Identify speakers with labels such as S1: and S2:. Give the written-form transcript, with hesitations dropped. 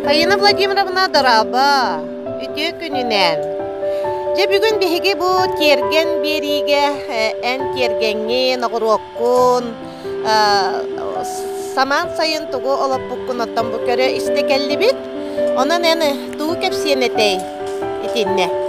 S1: Фаина Владимировна, дорообо! Үтүө күнүнэн! Дьэ бүгүн биһиги бу тиэргэн биэриигэ эн тиэргэҥҥин, оҕуруоккун, самаан сайын тугу олоппуккун оттон бу көрө истэ кэллибит. Онон эн тугу кэпсиэн этэй итиннэ?